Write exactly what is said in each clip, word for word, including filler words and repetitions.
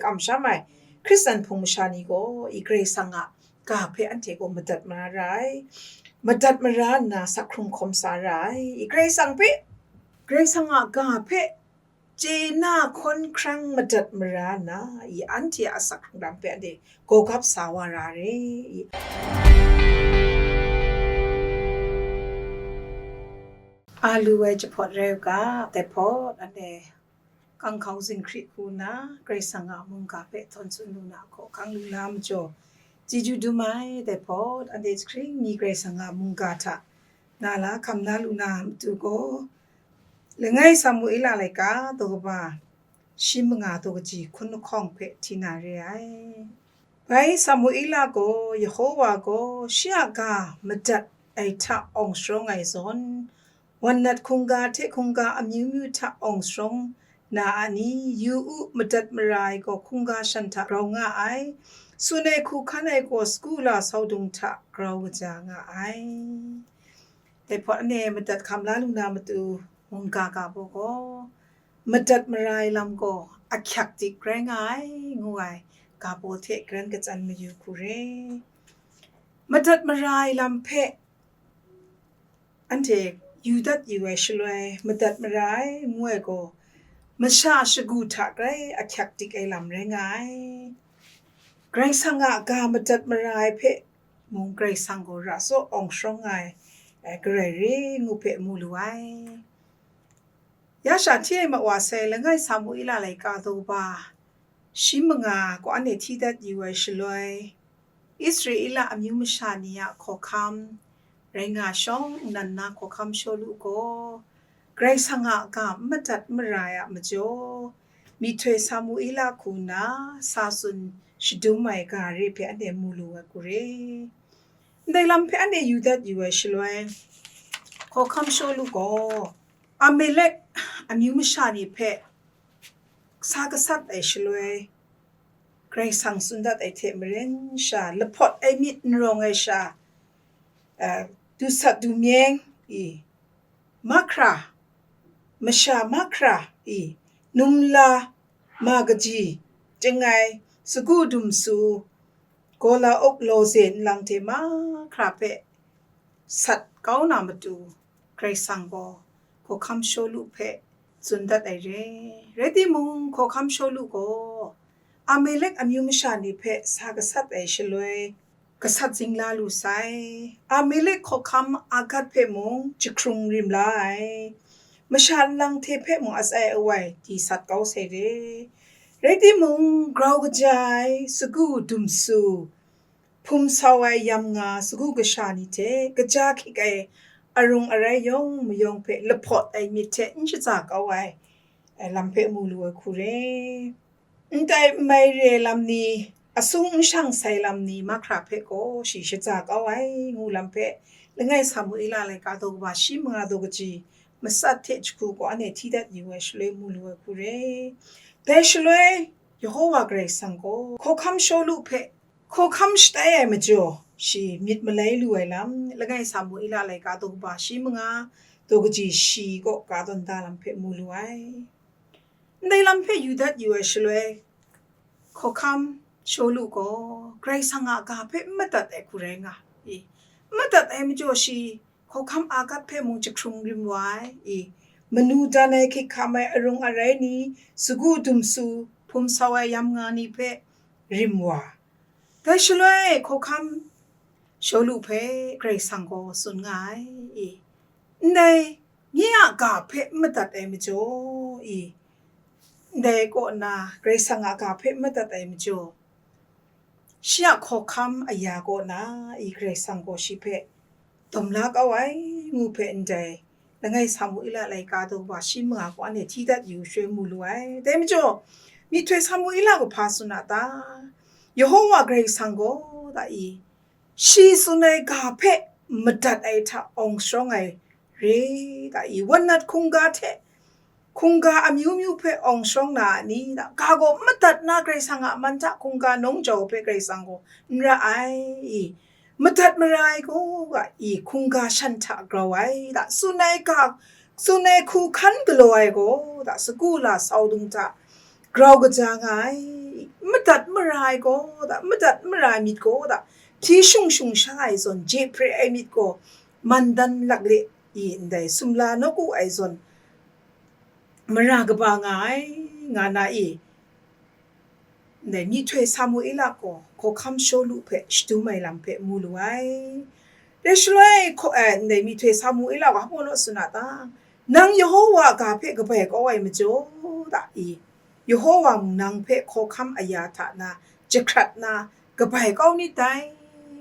kamsham ai Hkristan hpung masha ni gaw i Karai Kasang a ga hpe anhte gaw madat mara ra ai, madat mara nna sak hkrung hkawm sa ra ai, i Karai Kasang hpe, Karai Kasang a ga hpe chye na hkawn hkrang madat mara nna, i anhte a asak hkrung lam hpe anhte gawgap sa wa ra re, i. A lu ai jahpawt rai u ga, dai hpawt anhte kang hkau zinghkri hku nna, Karai Kasang a mungga hpe htawn tsun lu na hkaw hkang lu na majaw, chyeju dum ai. Dai hpawt anhte jahkring mi Karai Kasang a mungga hta na la hkam na lu na matu gaw, langai Samuela laika daw kaba shi manga daw kaji hkun lahkawng hpe hti na re ai. Bai Samuela gaw Yehowa gaw shi a ga madat ai hta awng sharawng ai zawn, wan nat hkungga hte hkungga amyu myu hta awng sharawng na a ni, yu u, madat mara ai gaw hkungga shan hta grau nga ai, tsun ai hku hkan ai gaw sagu la saudung hta grau kaja nga ai. Dai hpawt anhte madat hkam la lu na matu mungga ga baw gaw, madat mara ai lam gaw ahkyak dik rai nga ai, ngu ai ga baw hte garan katsan mayu hku re. Madat mara ai lam hpe anhte yu dat yu ai shaloi, madat mara ai ngu ai gaw, masha shagu hta grai ahkyak dik ai lam rai nga ai. Karai Kasang a ga madat mara ai hpe mung Karai Kasang gaw ra tsaw awng sharawng nga ai, eh, garai re ngu hpe mu lu ai. Ya sha hti ai ma wa sai, langai Samuela laika daw kaba shi manga gaw anhte hti dat yu ai shaloi, Israela amyu masha ni a hkawhkam rai nga shawng nnan na hkawhkam Shawlu gaw, Karai Kasang a ga n madat n mara ai a majaw, myihtoi Samuela hku nna sa tsun shadum ai ga re hpe anhte mu lu ai hku re. Ndai lam hpe anhte yu dat yu ai shaloi, hkawhkam Shawlu gaw Amalek amyu masha ni hpe sa gasat ai shaloi, Karai Kasang tsun dat ai hte maren sha, lahpawt ai myit n rawng ai sha, eh, dusat dumyeng i, mahkra, masha mahkra i, numla ma kaji, chyangai, sagu dumsu, gola uk lawze nlang hte mahkra hpe sat kau na matu, Karai Kasang gaw hkawhkam Shawlu hpe tsun dat ai re. Rai timung, hkawhkam Shawlu gaw Amalek amyu masha ni hpe sa gasat ai shaloi, gasat zingla lu sai. Amalek hkawhkam Agat hpe mung jahkrung rim la ai. Masha nlang hte hpe mung atsai awai di sat kau sai re. Rai timung, grau kaja ai sagu dumsu, hpum sau ai yam nga sagu kasha ni hte kaja hkyik ai arung arai yawng mayawng hpe lahpawt ai myit hte n shaza kau ai, ai lam hpe mu lu ai hku re. N tai n mai re ai lam ni, asung n shang sai lam ni mahkra hpe gaw shi shaza kau ai, ngu lam hpe, langai Samuela laika daw kaba shi manga daw kaji matsat hte jahku gaw anhte hti dat yu ai shaloi mu lu ai hku re. Dai shaloi, Yehova Karai Kasang gaw hkawhkam Shawlu hpe hkawhkam shatai ai majaw, shi myit malai lu ai lam, langai Samuela laika daw kaba shi manga daw kaji shi kaw ka tawn da lam hpe mu lu ai. Ndai lam hpe yu dat yu ai shaloi, hkawhkam Shawlu gaw Karai Kasang a ga hpe n madat ai hku rai nga i, n madat ai majaw shi hkawhkam Agat hpe mung jahkrung rim wa ai i, manu dan ai hkyik hkam ai arung arai ni, sagu dumsu, hpum sau ai yam nga ni hpe rim wa. Dai shaloi hkawhkam Shawlu hpe Karai Kasang gaw tsun nga ai i, ndai nye a ga hpe n madat ai majaw i, ndai kaw na Karai Kasang a ga hpe n madat ai majaw, shi a hkawhkam aya kaw na i Karai Kasang gaw shi hpe dawm la kau ai, ngu hpe ndai langai Samuela laika daw kaba shi manga gaw anhte hti dat yu shaloi mu lu ai. Dai majaw, myihtoi Samuela gaw hpa tsun a ta? Yehova Karai Kasang gaw, da i, shi tsun ai ga hpe madat ai hta awng sharawng ai re, da i, wan nat hkungga hte hkungga amyu myu hpe awng sharawng na a ni, da, ga gaw madat na Karai Kasang a man hta hkungga nawng jau hpe Karai Kasang gaw n ra ai i, madat mara ai gaw, ga i, hkungga shan hta grau ai, da, tsun ai ga, tsun ai hku hkan galaw ai gaw, da, sagu la sau dung hta grau kaja nga ai. madat mara ai gaw da, madat mara ai myit gaw da, hpyi shung shung sha ai zawn, je hpre ai myit gaw, mandan lakle i ndai sumla nawku ai zawn, mara kaba nga ai, nga na i, ndai myihtoi Samuela gaw hkawhkam Shawlu hpe shadum ai lam hpe mu lu ai. Dai shaloi hkaw-, eh, ndai myihtoi Samuela gaw hpa maw law tsun a ta? Nang Yehowa a ga hpe kabai kau ai majaw da i, Yehowa mung nang hpe hkawhkam aya hta na jahkrat na kabai kau nit dai,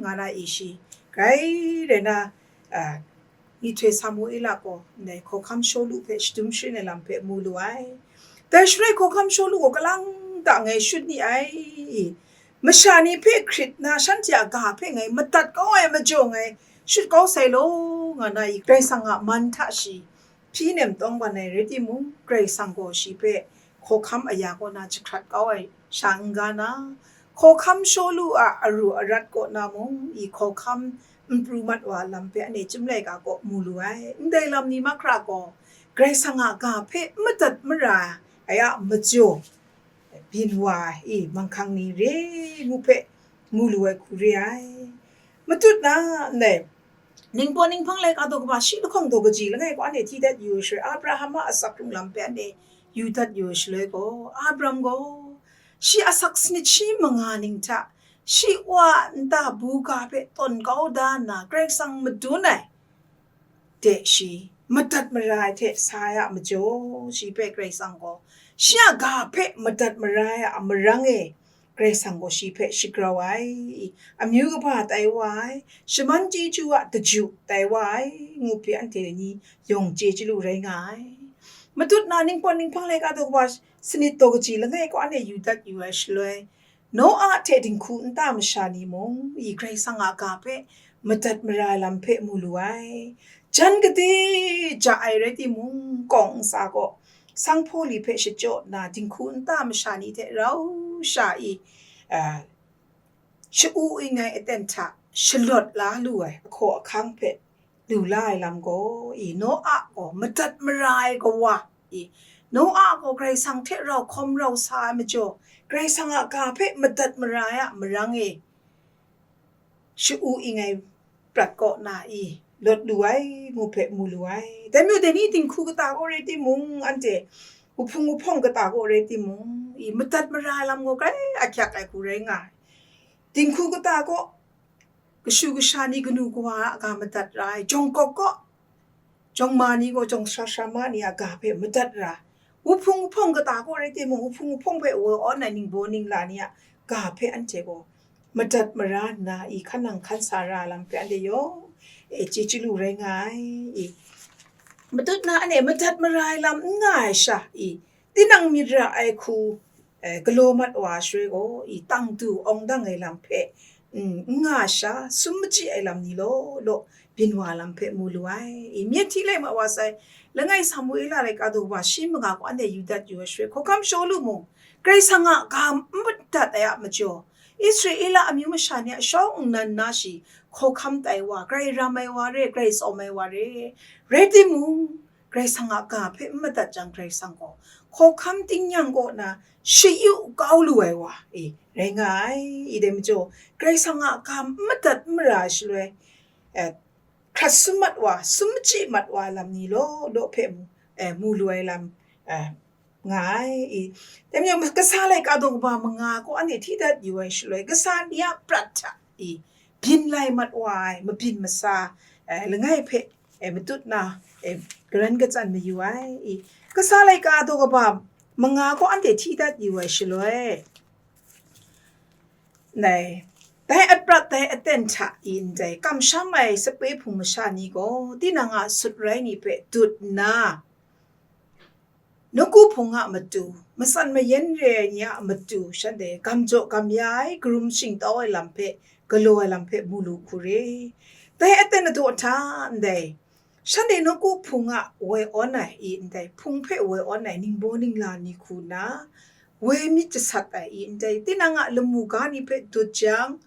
nga na i shi. Grai rai na, ah, myihtoi Samuela gaw ndai hkawhkam Shawlu hpe shadum sharin ai lam hpe mu lu ai. Dai shaloi hkawhkam Shawlu gaw kalang ta ngai shut ni ai. Masha ni hpe hkrit na shanhte a ga hpe ngai madat kau ai majaw ngai shut kau sai law, nga na i, Karai Kasang a man hta shi hpyi nem tawng ban ai rai timung, Karai Kasang gaw shi hpe hkawhkam aya kaw na jahkrat kau ai sha n-ga na, hkawhkam Shawlu a aru arat kaw na mung i hkawhkam n pru mat wa lam hpe anhte chyum laika kaw mu lu ai. Ndai lam ni mahkra gaw, Karai Kasang a ga hpe madat mara ai a majaw, byin wa ai i, manghkang ni re ngu hpe mu lu ai hku re ai. Matut na, ndai, ningbaw ninghpang laika daw kaba shi lahkawng daw kaji langai gaw anhte hti dat yu ai shaloi, Abraham a asak hkrung lam hpe anhte yu dat yu ai shaloi gaw, Abraham gaw shi asak sanit shi manga ning hta, shi wa a nta buga hpe tawn kau da nna, Karai Kasang madun ai de shi madat mara ai hte sa ai a majaw, shi hpe Karai Kasang gaw, shi a ga hpe madat mara ai a marang e, Karai Kasang gaw shi hpe shagrau ai, amyu kaba tai wa ai, shaman chyeju a daju tai wa ai, ngu hpe anhte ni yawng chye chyalu rai nga ai. Matut na ningpawt ninghpang laika daw kaba sanit daw kaji langai kaw anhte yu dat yu ai shaloi, Noa hte dinghku nta masha ni mung, i Karai Kasang a ga hpe madat mara ai lam hpe mu lu ai. Jan gade ja ai rai timung, kawng ntsa gaw sanghpaw li hpe shachyaw nna, dinghku nta masha ni hte rau sha i, a, sha-u ing ai aten hta shalawt la lu ai ahkaw ahkang hpe lu la ai lam gaw, i Noa gaw madat mara ai kawa, i Noa gaw Karai Kasang hte rau hkawm rau sa ai majaw, Karai Kasang a ga hpe madat mara ai a marang e, sha-u ing ai prat kaw na i lawt lu ai, ngu hpe mu lu ai. Dai majaw, dai ni dinghku kata kaw rai timung, anhte wuhpung wuhpawng kata kaw rai timung, i madat mara ai lam gaw grai ahkyak ai hku rai nga ai. Dinghku kata kaw, kashu kasha ni kanu kawa a ga madat ra ai, jawng kawk kaw, jawng ma ni gaw jawng sara sara ma ni a ga hpe madat ra, wuhpung wuhpawng kata kaw rai timung, wuhpung wuhpawng hpe woi awn ai ningbaw ningla ni a ga hpe anhte gaw madat mara nna, i hkan nang hkan sa ra lam hpe anhte yawng e chye chyalu rai nga ai. I matut na anhte madat mara ai lam n nga ai sha, i tinang myit ra ai hku, eh, galaw mat wa ai shaloi gaw, i tang du awng dang ai lam hpe, mm, n nga ai sha, sum machyi ai lam ni law law byin wa lam hpe mu lu ai. I myit hti lai ma wa sai, langai Samuela laika daw kaba shi manga gaw anhte yu dat yu ai shaloi, hkawhkam Shawlu mung, Karai Kasang a ga n madat ai a majaw, Israela amyu masha ni a shawng nnan na shi hkawhkam tai wa, grai ram ai wa re, grai tsawm ai wa re, rai timung, Karai Kasang a ga hpe n madat jang, Karai Kasang gaw hkawhkam tingnyang kaw na shayu kau lu ai wa e rai nga ai. I dai majaw, Karai Kasang a ga n madat n mara ai shaloi, eh, hkrat sum mat wa, sum machyi mat wa ai lam ni law law hpe mu, eh, mu lu ai lam, eh, nga ai. I, dai majaw, kasa laika daw kaba manga gaw anhte hti dat yu ai shaloi, kasa ni a prat hta, i, byin lai mat wa ai mabyin masa, eh, langai hpe, eh, matut na, eh, garan kachyan mayu ai. I, kasa laika daw kaba manga gaw anhte hti dat yu ai shaloi, ndai, dai aprat dai aten hta i ndai kamsham ai sape hpung masha ni gaw, tinang a sut rai ni hpe dut nna, nawku hpung a matu, matsan mayan re ai ni a matu, shanhte gam jaw gam ya ai, karum shingtau ai lam hpe, galaw ai lam hpe mu lu hku re. Dai aten adaw hta ndai, shanhte nawku hpung a woi awn ai i ndai, hpung hpe woi awn ai ningbaw ningla ni hku nna, woi myit jasat ai i ndai, tinang a lamu ga ni hpe dut jang,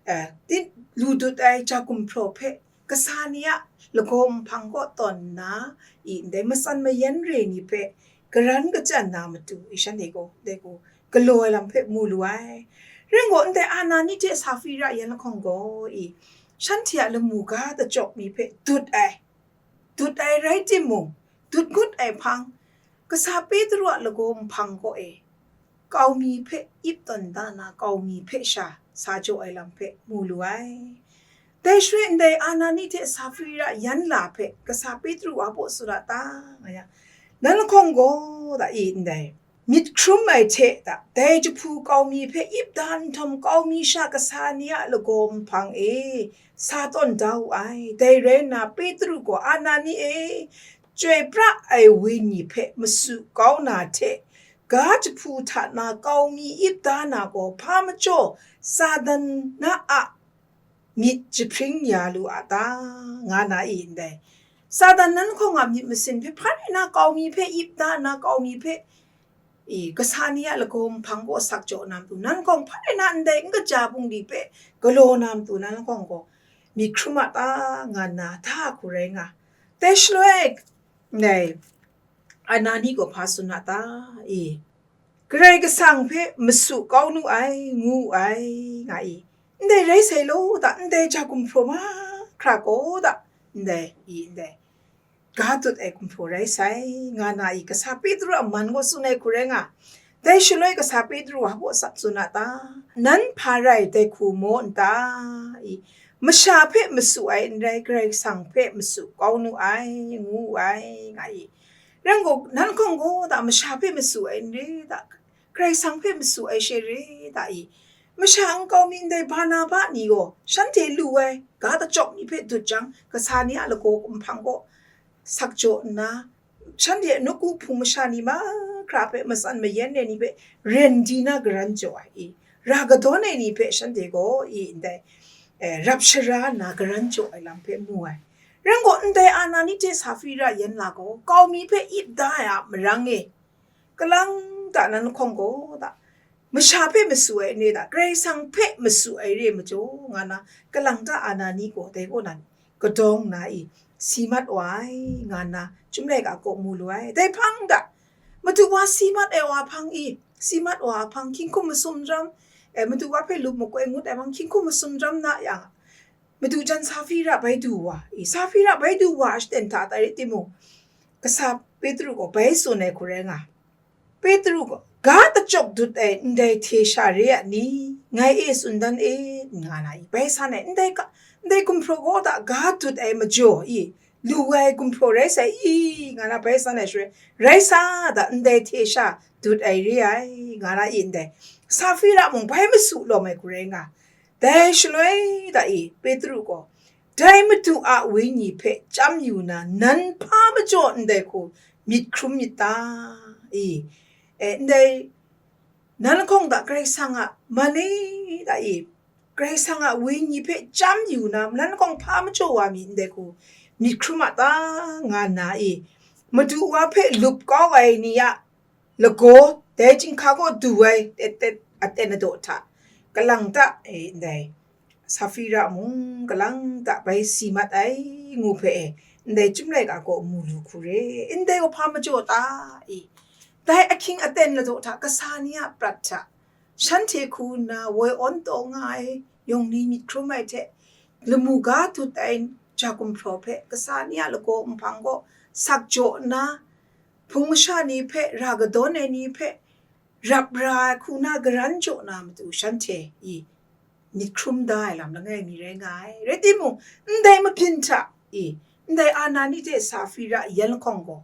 eh, tin-, lu dut ai ja gumhpraw hpe kasa ni a lagaw nhpang kaw tawn nna, i ndai matsan mayan re ni hpe garan kachyan na matu, i shanhte gaw, dai gaw, galaw ai lam hpe mu lu ai. Rai nme gaw, ndai Anani hte Safira yan lahkawng gaw i, shanhte a lamu ga dachyawk mi hpe dut ai, dut ai rai timung, dut ngut ai hpang, kasa Petru a lagaw nhpang kaw e, kau mi hpe ip tawn da na, kau mi hpe sha sa jaw ai lam hpe mu lu ai. Dai shaloi ndai Anani hte Safira yan la hpe kasa Petru wa baw tsun a ta, nga yang, nan lahkawng gaw da i ndai, myit hkrum ai hte da, dai jahpu kau mi hpe ip da nhtawm, kau mi sha kasa ni a lagaw nhpang e sa tawn da wu ai. Dai rai nna, Petru gaw, Anani e, chyoi pra ai Wenyi hpe masu kau na hte, ga jahpu hta na kau mi ip da na gaw, hpa majaw Satan na a myit jahpring ya lu a ta, nga na i ndai. Satan nan lahkawng a myit masin hpe hpa rai na kau mi hpe ip da na, kau mi hpe i, kasa ni a lagaw nhpang kaw sak jaw na matu, nan lahkawng hpa rai na ndai n kaja bungli hpe galaw na matu, nan lahkawng gaw myit hkrum a ta, nga nna, hta hku rai nga. Dai shaloi, ndai Anani gaw hpa tsun a ta? E, Karai Kasang hpe masu kau nu ai, ngu ai, nga i. Ndai rai sai law da, ndai ja gumhpraw mahkra gaw da, ndai i, ndai ga dut ai gumhpraw rai sai, nga na i, kasa Petru a man gaw tsun ai hku rai nga. Dai shaloi kasa Petru wa baw tsun a ta? Nan hpa rai dai hku maw n ta? I, masha hpe masu ai n rai, Karai Kasang hpe masu kau nu ai, ngu ai, nga i. Rai nme gaw, nan lahkawng gaw da, masha hpe masu ai n re da, Karai Kasang hpe masu ai she re da i. Masha nkau mi ndai Barnaba ni gaw shanhte lu ai ga dachyawk mi hpe dut jang, kasa ni a lagaw nhpang kaw sak jaw nna, shanhte nawku hpung masha ni mahkra hpe matsan mayan ai ni hpe ren di na garan jaw ai i, ra kadawn ai ni hpe shanhte gaw i ndai, eh, rap shara nna garan jaw ai lam hpe mu ai. Rai nme gaw, ndai Anani hte Safira yan la gaw, kau mi hpe ip da ai a marang e, kalang ta nan lahkawng gaw da, masha hpe masu ai n re da, Karai Kasang hpe masu ai re majaw, nga na, kalang ta Anani gaw dai kaw nan kadawng nna i, si mat wa ai, nga nna, Chyum Laika kaw mu lu ai. Dai hpang da, Madu wa si mat ai wa hpang i, si mat wa hpang hkying hkum masum ram, eh, Madu wa hpe lup makoi ngut ai hpang hkying hkum masum ram na yang, Madu jan Safira bai du wa i, Safira bai du wa a shaten hta tai rai timung, kasa Petru gaw bai tsun ai hku rai nga. Petru gaw, ga dachyawk dut ai ndai hte sha re a ni? Ngai e tsun dan e, nga na i, bai san ai, ndai ga, ndai gumhpraw gaw da ga dut ai majaw i, lu ai gumhpraw rai sai i, nga na bai san ai shaloi, rai sa da, ndai hte sha dut ai re ai, nga na i, ndai Safira mung bai masu lawm ai hku rai nga. Dai shaloi da i, Petru gaw, dai Madu a Wenyi hpe chyam yu na, nan hpa majaw ndai hku myit hkrum myit ta? I, e, ndai, nan lahkawng da Karai Kasang a man e da i, Karai Kasang a Wenyi hpe chyam yu na, nan lahkawng hpa majaw wa mi ndai hku myit hkrum a ta? Nga nna i, Madu wa hpe lup kau ai ni a lagaw, dai chyinghka kaw du ai, tet tet aten adaw hta, kalang ta e, ndai Safira mung kalang ta bai si mat ai, ngu hpe e, ndai Chyum Laika kaw mu lu hku re, ndai gaw hpa majaw ta? I, dai ahkying aten ladaw hta, kasa ni a prat hta, shanhte hku nna woi awn taw nga ai yawng ni myit hkrum ai hte, lamu ga dut ai ja gumhpraw hpe kasa ni a lagaw nhpang kaw sak jaw nna, hpung masha ni hpe, ra kadawn ai ni hpe, rap ra ai hku na garan jaw na matu, shanhte i myit hkrum da ai lam langai mi rai nga ai. Rai timung, ndai mahpyin hta i, ndai Anani hte Safira yan lahkawng gaw,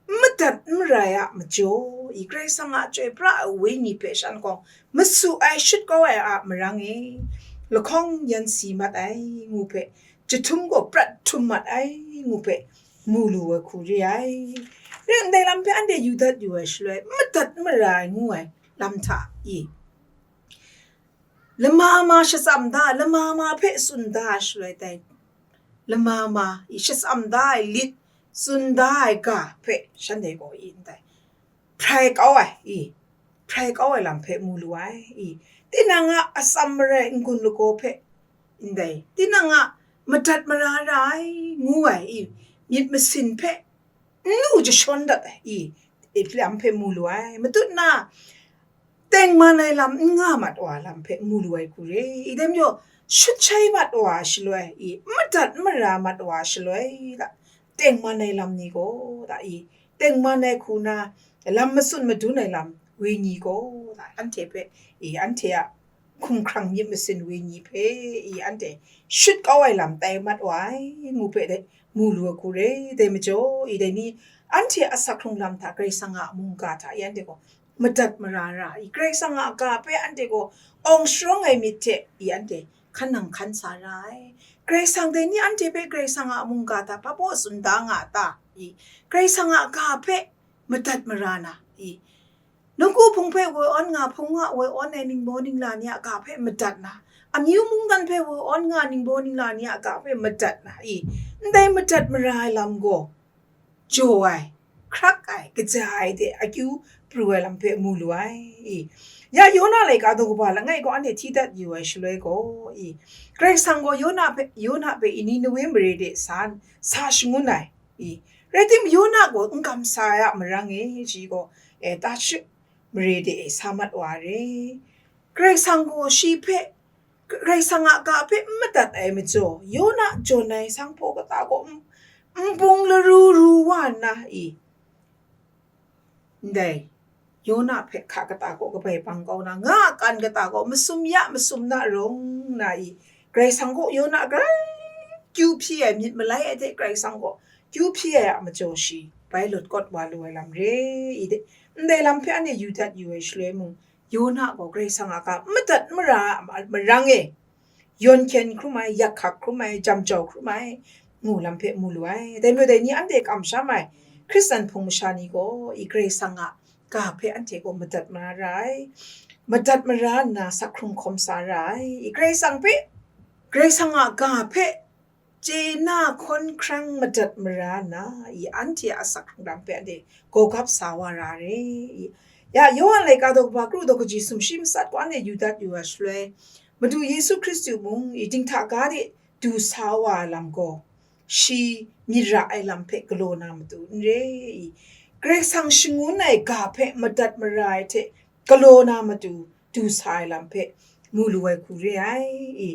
n madat n marai a majaw i, Karai Kasang a chyoi pra ai Wenyi hpe shan gaw masu ai shut kau ai a marang e, lahkawng yan si mat ai, ngu hpe, jahtum gaw prat htum mat ai, ngu hpe, mu lu ai hku re ai. Rai ndai lam hpe anhte yu dat yu ai shaloi, n madat n mara ai ngu ai lam hta i, lama ma shatsam da, lama ma hpe tsun da ai shaloi, dai lama ma i shatsam da ai lit, tsun da ai ga hpe shanhte gaw i ndai, hprai kau ai i, hprai kau ai lam hpe mu lu ai i, tinang a atsam marai n-gun lagaw hpe ndai, tinang a madat mara ra ai ngu ai i, myit masin hpe n lu jashawn dat ai i, i lam hpe mu lu ai. Matut na, tengman ai lam n nga mat wa lam hpe mu lu ai hku re. I dai majaw, shut shai mat wa shaloi, i madat mara mat wa shaloi la, tengman ai lam ni gaw, da i, tengman ai hku na, lam matsun madun ai lam wenyi gaw, da anhte hpe, i anhte a hkumhkrang myit masin wenyi hpe, i anhte shut kau ai lam tai mat wa ai, ngu hpe dai, mu lu ai hku re. Dai majaw, i dai ni, anhte a asak hkrung lam hta Karai Kasang a mungga hta i anhte gaw madat mara ra, i Karai Kasang a ga hpe anhte gaw awng sharawng ai myit hte i anhte hkan nang hkan sa ra ai. Karai Kasang dai ni anhte hpe Karai Kasang a mungga hta hpa baw tsun da nga ta? I Karai Kasang a ga hpe madat mara na, i nawku hpung hpe woi awn nga, hpung a woi awn ai ningbaw ningla ni a ga hpe madat na, amyu mungdan hpe woi awn nga, ningbaw ningla ni a ga hpe madat na, i ndai madat mara ai lam gaw jaw ai, hkrak ai, kaja ai de akyu pru ai lam hpe mu lu ai. I, ya Yona laika daw kaba langai gaw anhte hti dat yu ai shaloi gaw, i, Karai Kasang gaw Yona hpe, Yona hpe i Ninewe mare de sa, sa shangun ai. I, rai timung, Yona gaw n kamsa ai a marang e, shi gaw, e, Tarshish mare de e sa mat wa re. Karai Kasang gaw shi hpe, Karai Kasang a ga hpe n madat ai majaw, Yona jawn ai sanghpaw kata gaw n-, nbung laru ru wa nna, i, ndai Yona hpe hka kata gaw kabai bang kau na, nga a kan kata gaw masum ya masum na rawng na, i, Karai Kasang gaw Yona grai kyu hpyi ai, myit malai ai hte Karai Kasang gaw kyu hpyi ai a majaw, shi bai lawt kawt wa lu ai lam re. I de, ndai lam hpe anhte yu dat yu ai shaloi mung, Yona gaw Karai Kasang a ga madat mara ai marang e, yawn hkyen hkrum ai, yak hkak hkrum ai, jam jau hkrum ai, ngu lam hpe mu lu ai. Dai majaw dai ni anhte kamsham ai Hkristan hpung masha ni gaw, i Karai Kasang a ga hpe anhte gaw madat mara ra ai, madat mara nna asak hkrung hkawm sa ra ai. I Karai Kasang hpe, Karai Kasang a ga hpe chye na hkawn hkrang madat mara nna, i anhte a asak hkrung lam hpe anhte gawgap sa wa ra re. I, ya, Yawhan laika daw kaba kru daw kaji sumshi matsat gaw anhte yu dat yu ai shaloi, Madu Yesu Hkristu mung, i, dinghta ga de du sa wa ai lam gaw, shi myit ra ai lam hpe galaw na matu n re. I, Karai Kasang shangun ai ga hpe madat mara ai hte galaw na matu du sa ai lam hpe mu lu ai hku re ai. I,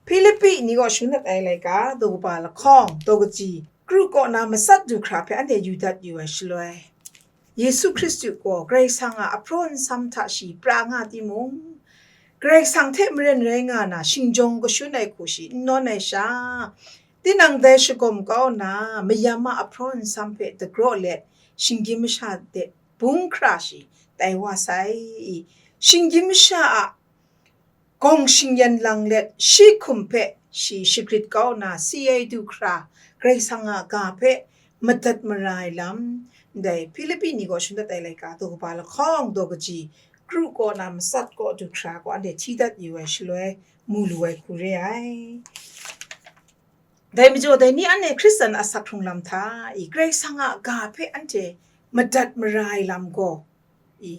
Hpilipi ni gaw shung dat ai laika, daw kaba lahkawng, daw kaji, kru kaw na matsat du hkra hpe anhte yu dat yu ai shaloi, Yesu Hkristu gaw Karai Kasang a ahpraw nsam hta shi pra nga timung, Karai Kasang hte maren rai nga na shingjawng kashun ai hku shi n nawn ai sha, tinang dai shagawm kau nna, mayam a ahpraw nsam hpe dagraw let, shinggyim masha de bung hkra shi tai wa sai. I, shinggyim masha a gawng shingyan lang let, shi hkum hpe shi shagrit kau nna, si ai du hkra, Karai Kasang a ga hpe madat mara ai lam, ndai Hpilipi ni gaw shung dat ai laika, daw kaba lahkawng, daw kaji, kru kaw na matsat kaw du hkra gaw anhte hti dat yu ai shaloi, mu lu ai hku re ai. Dai majaw, dai ni anhte Hkristan asak hkrung lam hta i Karai Kasang a ga hpe anhte madat mara ai lam gaw, i,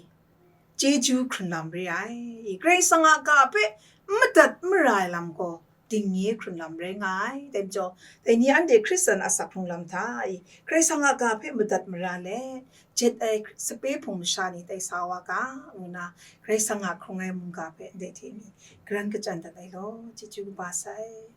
chyeju hkrun lam re ai. I, Karai Kasang a ga hpe n madat n mara ai lam gaw, dingnye hkrun lam rai nga ai. Dai majaw, dai ni anhte Hkristan asak hkrung lam hta i Karai Kasang a ga hpe madat mara let, jet ai sape hpung masha ni tai sa wa ga, ngu nna Karai Kasang a hkrung ai mungga hpe ndai hte myi garan kachyan dat ai law, chyeju kaba sai.